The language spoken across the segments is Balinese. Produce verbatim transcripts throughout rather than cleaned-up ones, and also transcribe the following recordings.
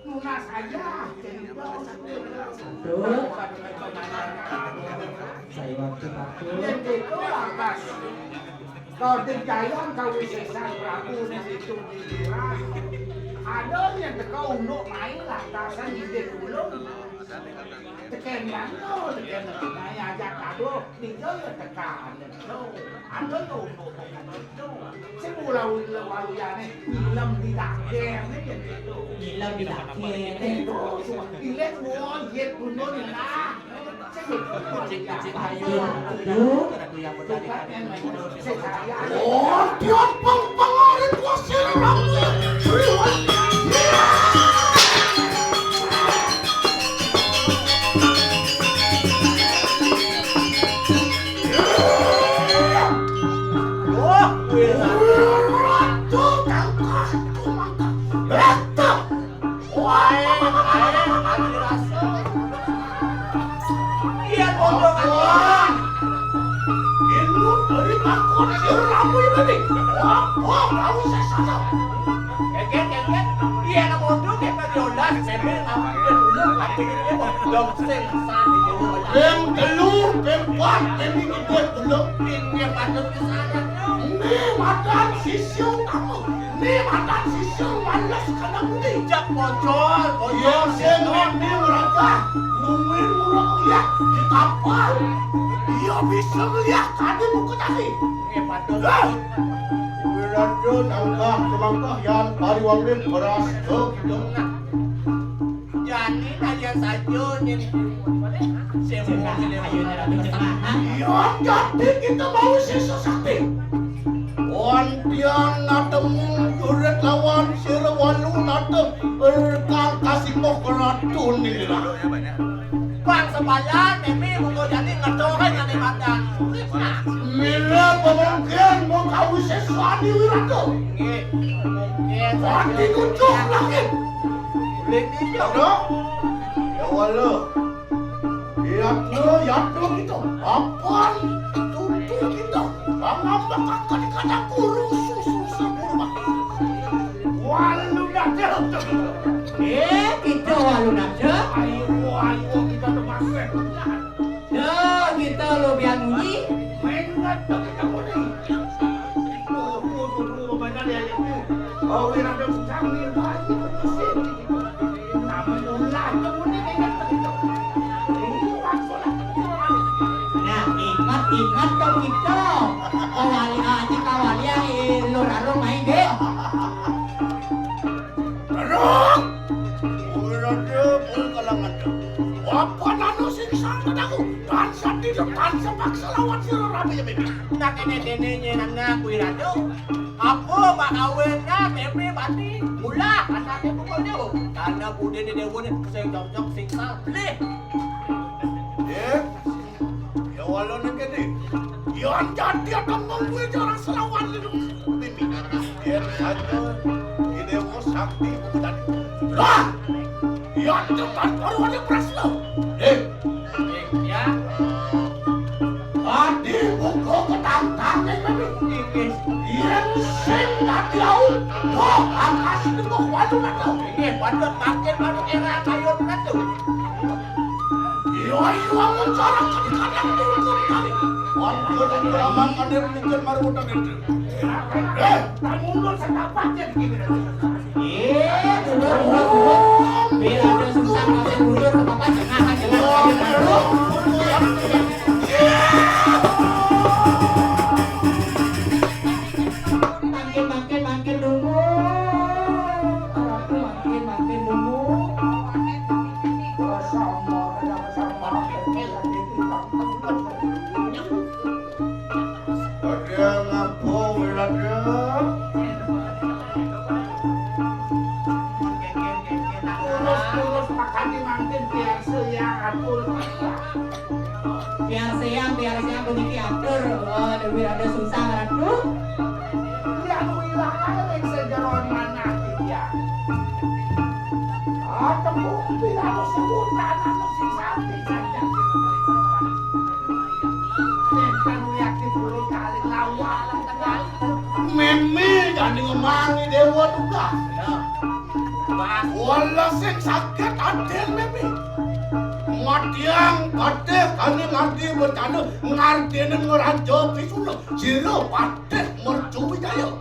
Nunas aja, cerita. Aduh. Saya waktu takut. Yen gitu lantas. Kau tinggalan kau wisesan Prabu ning itu dirah. Ada yang teka unduk main lantasan ide tulung. Teken yang no, teken no. Nah, ajak kado, dia ya tekan. No. Ada no unduk. Sing mula-mula waluyane nyilem di dager ne yen gitu. Nyilem di dager ne. Itu, ilet wo, yet bunun lah. Sing gitu. Aduh, aduh. Oh, dia peng-pengarit wasir rambut. Wah, wih, ratu tangkas tumangkas. Ratu. Wah, ae, ae, ati rasa. Iya, bodoh kan. Ilmu dari bangkon sing rambut ini. Apa kau sesana? Geget, geget. Iya, anak bodoh, kita diolah, saya bilang, apa dia dulu, apa dia dulu. Dong, sing, sing, sing. Ping telu, ping pat, ping lima, ping telu. Ping dia patut ke sana, dong. Ini madan sisi utama. Ini madan sisi males kena budi. Jak pocol, pocol. Yang sing ini mereka nungguin murah kuliah di kapal. Dia bisa melihat tadi muka tadi. Ini patut. Eh! Wiranda nangkah semangkah yang pariwangen beras ke kita. Jani naya saja nyen. Semua ini ayo nyerah. Iya, jadi kita mau sisa sakti. Wantian natemu jurit lawan sira walu natep berkang kasimoh keratun nilira. Bang sebalan, mimi monggo jani ngetoke ngane madan. Mila pemungkin mau kau sisa di wirata. Nggih. Nggih. Wanti kucuk langit. Lek iki, Dok. Ya Allah. Yatno, yatno kita. Apan tutu kita. Ngambek akan kadang guru susu sabur. Walu naja. Eh, kita walu naja. Ayo, ayo, kita tempat. Dah, kita lo biar bunyi. Main ngetok kita bunyi. Oh, oh, oh, oh, mana dia yang ni? Oh, dia ada usang ni. Namun ulah tu bunyi main ngetok kita. Ini langsung lah. Nah, ingat, ingat dong kita. Kawali aja kawali yang lo raro main deh. Rarung! Wirada, pun kalangan. Apa nanu sing sangkut aku? Tansah di depan sepaksa lawan sira rabi ya, Bibi. Nak ini dene nyenana kuwi ratu. Apa mak kawin nak tempe bati? Mula anaknya pukul dia. Karena budene dewa ni sing cocok sing saleh. Ya. Ya, walau nang kene. Yan jati akan mengkuwi cara selawan lho. Mimi. Yen saja ide sakti tadi. Lah! Yan cepat baru ada praslo. Eh. Ya. Tadi buka ketantang nih, Mimi. Iki. Yen sing tadi au, kok angkas nembok waduh kata. Iki, waduh makin waduh era kayu kata. Iya, iya, amun cara kadang-kadang turun kali. Waduh, dan keramat ada mungkin baru udah gitu. Eh, tak mundur setapak ya begini. Eh, mundur, mundur, mundur. Bila ada susah, masih mundur, setapak tengah aja. Mundur, mundur. Mangkin, mangkin, mangkin dulu. Mangkin, mangkin dulu. Ada ngapa, Wirada? Terus, terus, makanya mangkin biasa ya atur. Biar siang, biar siang puniki atur. Oh, Dewi Rada susah, Ratu. Yang wilayah yang sejalan mana dia? Ah, temu tidak ada sebutan, anu sing sami saja. Tentang lihat di bulu kali lawan. Mimi jadi ngemangi Dewa Duga. Ya. Wala sing saged adil, Mimi. Matiang patih kane ngarti bencana, ngartine ngraja pisuna. Jero patih mercu wijaya.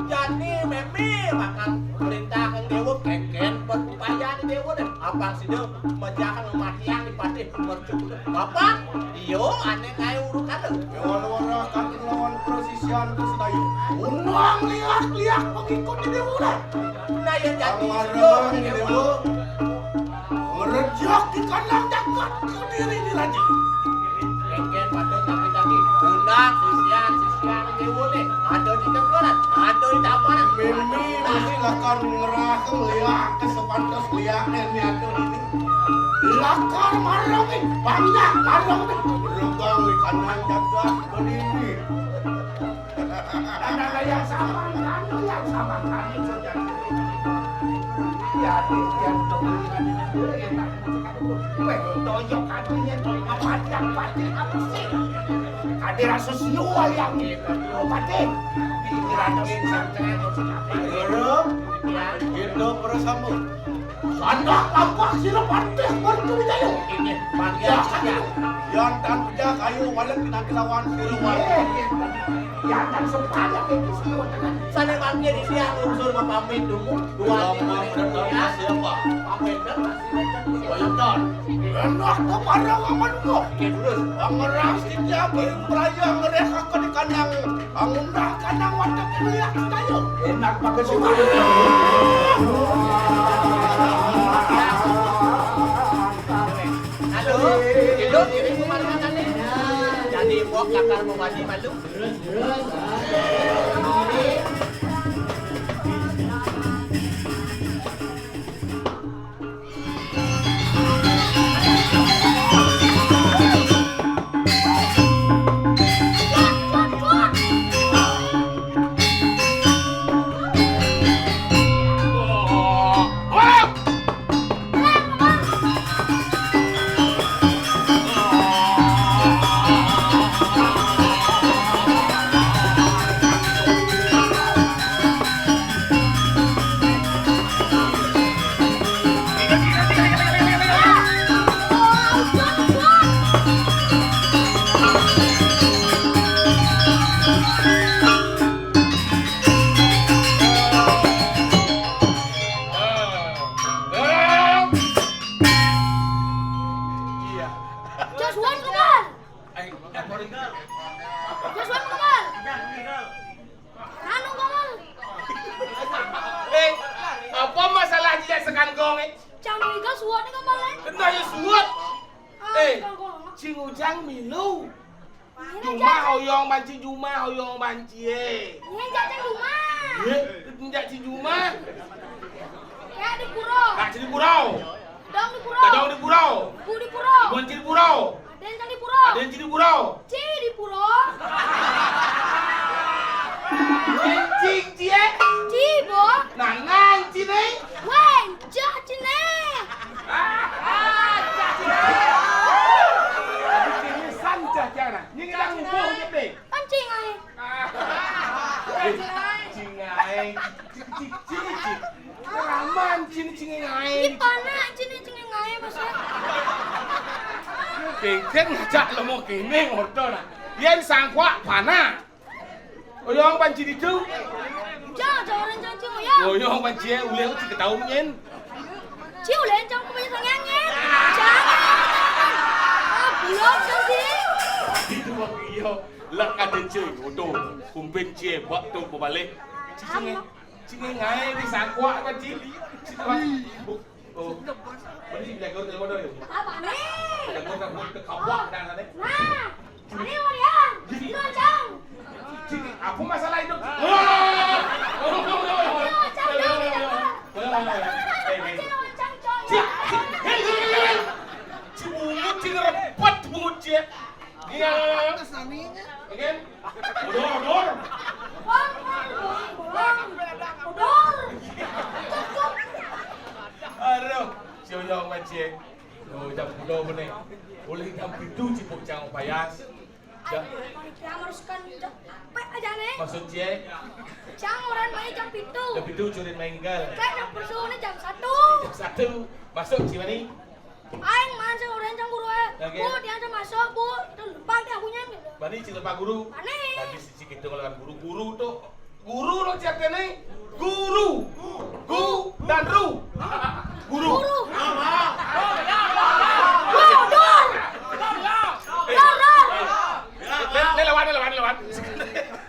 Jani Mimi bakal perintah kang dewa, kengken berupaya ni dewa deh. Abang sida mejahan matiang di patih mercu. Bapak, iyo ane kae urukane. Dewa luar kaki lawan presisian ke sedaya. Undang liak-liak pengikut di dewa deh. Nah, ya jadi Amarang ini dewa. Ngerejak di kandang jagat kediri di raja. Kengken pada kaki-kaki. Undang sisian, sisian dewa deh. Ada di tengkorak, ada di tamparan. Mimi masih lakar ngerahke liak ke sepantas liak niatu ini. Lakar marang ini, banyak marang ini. Rebang di kandang jagat kediri. Ada yang sama, ada yang sama kami sudah. Ya, ya, enak. Weh, toyok katanya, toyok mati, mati, apa sih? Ada rasa siu yang mati. Pikiran sing santai, Guru, kita bersama. Sandak lapak sira patih Mercu Wijaya. Inggih, mangke. Ya, ayo. Yan tan pejah kayu walek pinanti lawan sira walek. Yan tan sepadan itu semua tenan. Sane mangke di siang unsur mapamit dungu. Dua lima menit ya. Siapa? Pamit dan masih. Bayangkan. Enak kepada aman kok. Oke, terus. Pangerang setiap beraya ngereh akan di kandang. Angundang kandang watek kuliah sedaya. Enak pakai suka. Halo, halo, ini pemandangannya. Jadi, mbok kakar mau mandi malu. Joshua Kemal. Joshua Kemal. Anu, Kamal. Eh, apa masalah dia sekan gong, eh? Cang Miga suwot nih, Kamal, eh. Kena ya suwot. Ah, eh, sekan gong. Cing Ujang milu. Jumah hoyong banci, jumah hoyong banci, eh. Ini jajang jumah. Iya, jajang jumah. Kayak di pura. Kak di pura. Dong di pura. Dong di pura. Bu di pura. Bunci di pura. Aden kan di pura. Aden ci di pura. Ci di pura. Cing cie. Ci, Bo. Nangan cine. Wen, cah cine. Ah, cah cine. Aduh, cine san cah cana. Nying ilang buh nyete. Pancing ae. Cing ae. Cing, cing, cing, cing. Raman cing, cing ae. Ih, panak cing, cing ae, Mas. Kengken ngajak lemo kene ngoto nah. Yen sangkwak panak. Oyong panci ditu. Jang, jang orang cang cing oyong. Oyong panci e ulih uci ketaun nyen. Ci ulih cang punya sangyang nyen. Jang. Ah, belum kan sih. Itu waktu iyo. Lek ada cuy, utuh. Kumpin cie, waktu berbalik. Cing, cing ngae di sangkwak kan, Ci? Cing, oh. Mending jago telepon dulu. Apa nih? Jago telepon ke kapwak dah tadi. Nah, ini Marian. Ini Cang. Cing, apa masalah itu? Wah! Ini Cang, Cang, Cang. Ini Cang, Cang. Cing, hei, hei, hei, hei. Cing bungut, cing repet bungut, cing. Iya. Terus naminya? Again? Odor, odor. Odor. Aduh, si Oyong mancing. Oh, jam sepuluh menit. Boleh jam tujuh cipuk cang payas. Jam. Ayo, panitia haruskan jam pe aja nih. Maksud cie? Jam orang main jam pitu. Jam pitu curin main gal. Kayak jam bersuhu nih jam satu. Satu, masuk, Ci Bani. Aing man sing urang cang guru, eh. Oke. Bu, tiang cang masuk, Bu. Itu lempang tiang punyan gitu. Bani, Ci lempang guru. Aneh. Tadi si Ci gitu ngelawan guru, guru tuh. Guru lo chat ini. Guru. Gu dan ru. Guru. Guru. Guru, dur. Dur, dur. Ini lawan, ini lawan, ini lawan.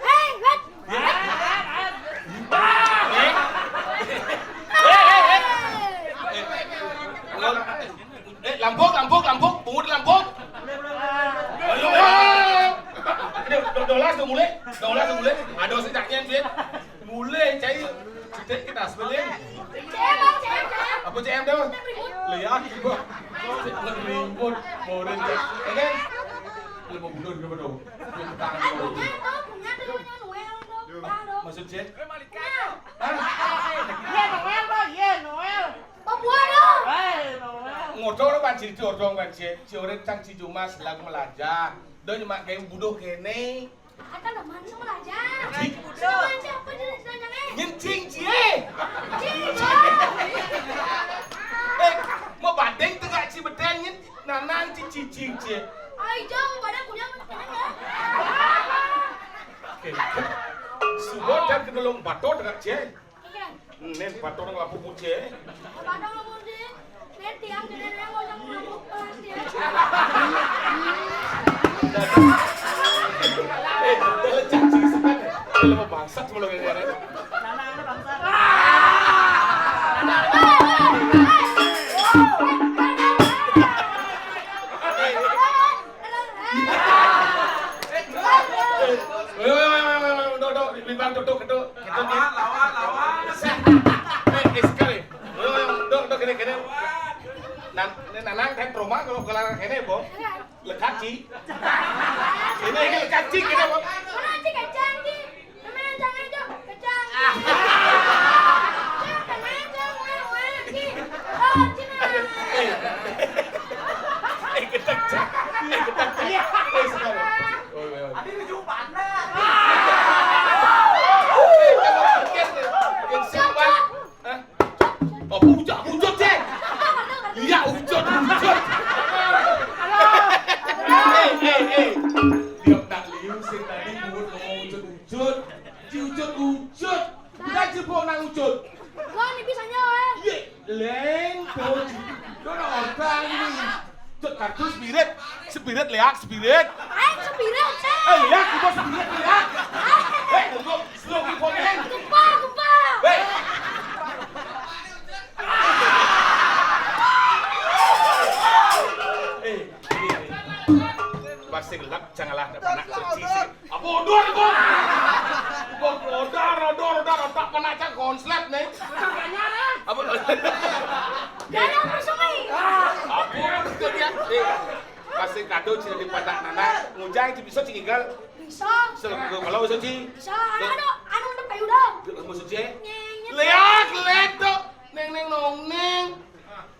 Hei, wait. Eh, eh, eh. Eh, lampuk, lampuk, lampuk, pungut lampuk. Ayo, ayo, ayo. Ini, do-, dolas tuh mulai, dolas tuh mulai. Ada sih tak nyen, Fit. Mulai, cair. Cetek kita sebelin. C M, Bang, C M, C M. Apa C M tuh? Lihat, coba. Ribut, boring. Ya kan? Lu mau bunuh juga dong. Punya tuh, punya tuh, namanya Noel tuh. Tahu. Maksud saya? Hah? Iya, Noel, Bang. Iya, Noel. Oh, buah dong. Hei, Noel. Ngotor lu, Pak, Ci, dong, Pak, Ci. Ci urip cang Ci Jumas lagu melajah. Dong, nyemak kayak buduh kene. Ada teman sama aja. Ci. Sama aja, apa jenis nanyanya? Nyen cing, Ci, eh. Cing, ya. Eh, mau banding tegak Ci beten, nyen nanang Ci, Ci, cing, Ci. Ai, jauh, pada kuliah mana ya? Oke. Subot dan kenelong bato tegak Ci. Iya. Nen, patong nang lampu puce. Patong lampu puce. Nen, tiang gede, nen, mau yang lampu pelan, tiang. Eh, dah lecak, Ci, sebentar. Dah lama bangsat, sebelum ini, nen. Nana, ada bangsat. Woi, woi, woi, woi, woi, dok, dok, limbang, dok, dok, dok, dok, lawan, lawan, lawan. Eh, eh, sekali. Woi, woi, dok, dok, kene, kene. Nan, ini nanang kan trauma kalau kelar kene, Bong. Lekat, Ci. Ini, ini lekat, Ci, kene, Bong. Mana, Ci, kacang, Ci? Namanya kacang hijau, kacang. Ah. Kacang hijau, wah, wah, Ci. Oh, Cina. Eh, ketek, Ci. Eh, ketek, Ci. Eh, sekarang. Oh, iya. Adi lucu banget. Eh, kalau pikir nih, yang simpan. Hah? Oh, bujak, bujak, Cek. Iya, ucut, ucut. Eh, eh, eh. Dia tak liu sih tadi, mulut ngomong ucut, ucut. Ci ucut, ucut. Udah jebok nang ucut. Gua nih bisanya, eh. Iya, leng, tuh. Dono orang ini. Ucut kartu spirit. Spirit, liak, spirit. Aing spirit, Cek. Eh, liak, gua spirit, liak. Eh, gua Slow kick for the hand. Gempa, gempa. Hei. Eh, ini, ini. Pasti gelap, janganlah ada anak kecil sih. Apa odor, Bang? Bang, odor, odor, odor, otak kena cak konslet nih. Apa? Jangan bersumai. Apa itu dia? Eh, pasti kado cina di padak nana. Ngujai itu bisa cinggal. Bisa. Sel-, ke kalau suci. Bisa. Anu, anu, anu, payu dong. Ke mau suci? Nyeng, nyeng. Lihat, lihat tuh. Neng, neng, nong, neng.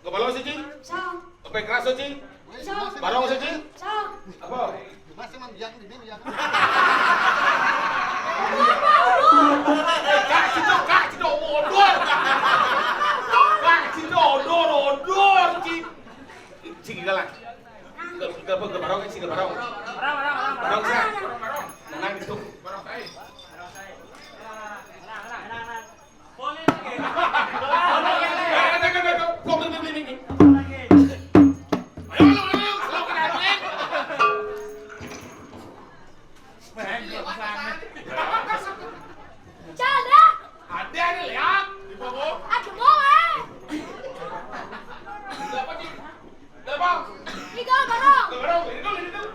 Kepala suci? Bisa. Apa yang keras suci? Bisa. Barong suci? Bisa. Apa? Masih mang biang di sini ya. Kak Cito, Kak Cito, odor. Kak Cito, odor, odor, Ci. Ci, gila lah. Ke, ke, ke, ke barong, Ci, ke barong. Barong, barong, barong. Barong, Ci. Tenang gitu. Canda. Ada, ada, lihat. Di bawah. Ada mau, eh. Ada apa, Ci? Ada apa? Tiga, barong. Barong, ini tuh, ini tuh.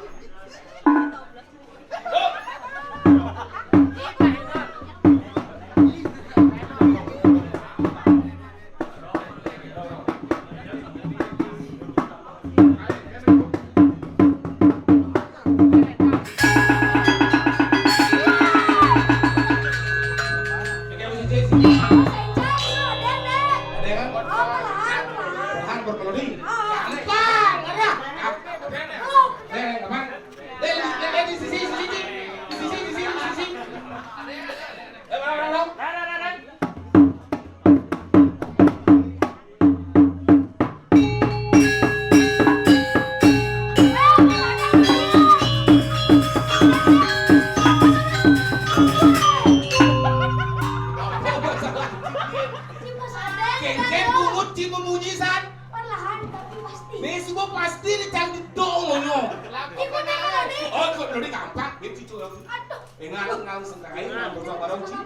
Kénkén bungut ci memuji san. Perlahan tapi pasti. Né suba pasti né cang didong ngono. Ikut aja, Dek. Oh, ikut dulu gampang. Dia cucu lagi. Aduh. Ingat, langsung ke air, langsung bareng, Ci.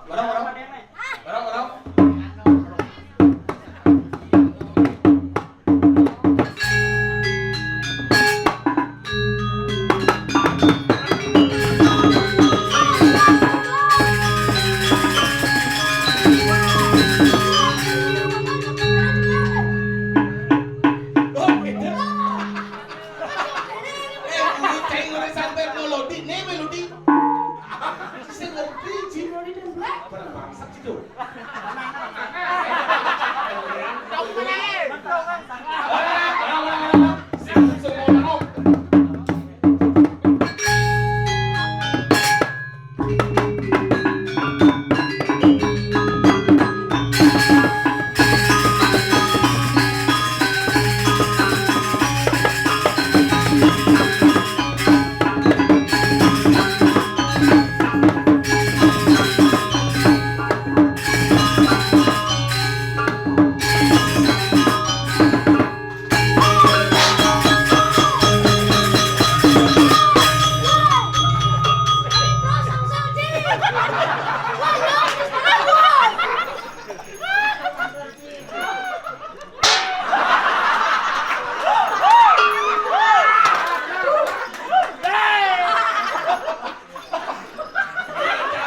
Bareng, bareng. Bareng, bareng. Oh, beda. Eh, guru cai ngurus sampai melodi, nih melodi. Sing ngerti, Ci. Melodi dan black. Pada bangsat, Ci, tuh.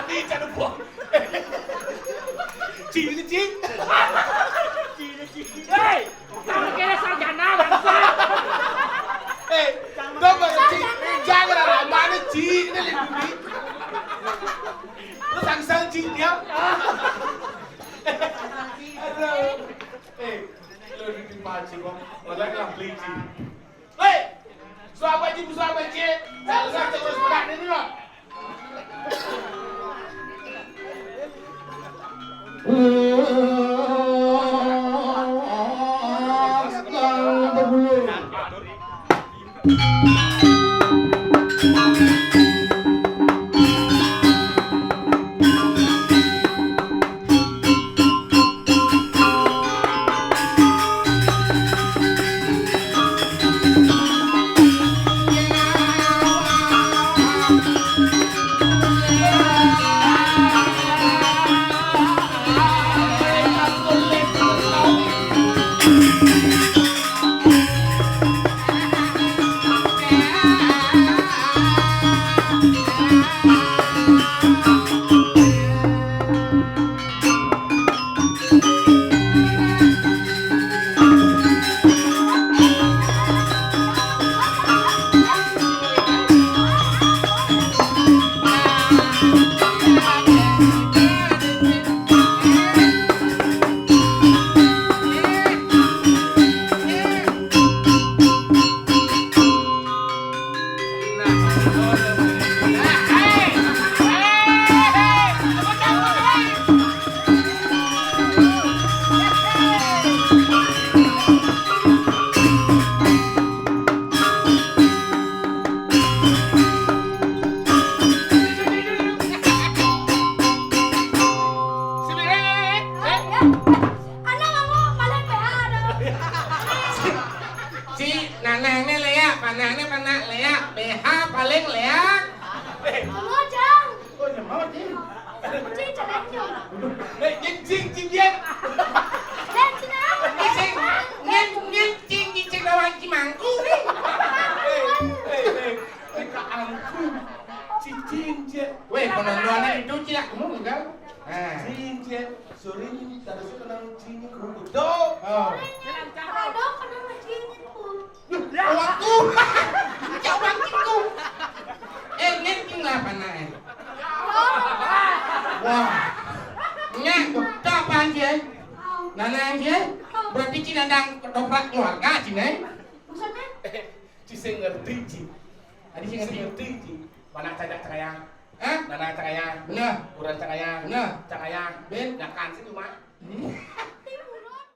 Jadi, jadi buang. Ci, ci. Ci, ci. Hei, kamu kira sarjana, bangsa. Eh, dong, Bang, Ci. Jangan lama nih, Ci. Ini lagi bumi. Lu sangsang, Ci, ya. Aduh. Eh, lu di Paci, Bang. Malah nggak beli, Ci. Hei! Suapa ji, suapa ji. Salah satu terus pegang ini loh. Yang berbulu. Anak kamu paling P H ada. Ci, nanangné léak, panakné panak léak, P H paling léak. Kamu aja. Oh, ya mau, Ci. Ci, cerai, Ci. Eh, jing, jing, jing, jing. Dan Cina. Jing, jing, jing, jing, jing, jing, lawan Cimangku. Eh, eh, eh, eh, Kak Angku. Cicing, Ci. Wéh, penontonnya itu, Ci, ya, kamu enggak? Nah. Cicing, Ci. Sore ini, tadi saya kenal Cicing, kerukut. Tuh. Oh. Aduh, kenal Cicing, tuh. Waktu. Cak waktu. Eh, ngenting lah panai. Wah. Nyen, tak apaan, Ci? Nana, Ci? Berarti Ci nandang ketoprak keluarga, Ci, né? Maksudnya? Ci sing ngerti, Ci. Tadi sing ngerti. Sing ngerti, Ci. Mana cajak cakayang? Hah? Mana cakayang? Bener. Kurang cakayang. Bener. Cakayang. Ben. Dakan sih cuma. Hmm.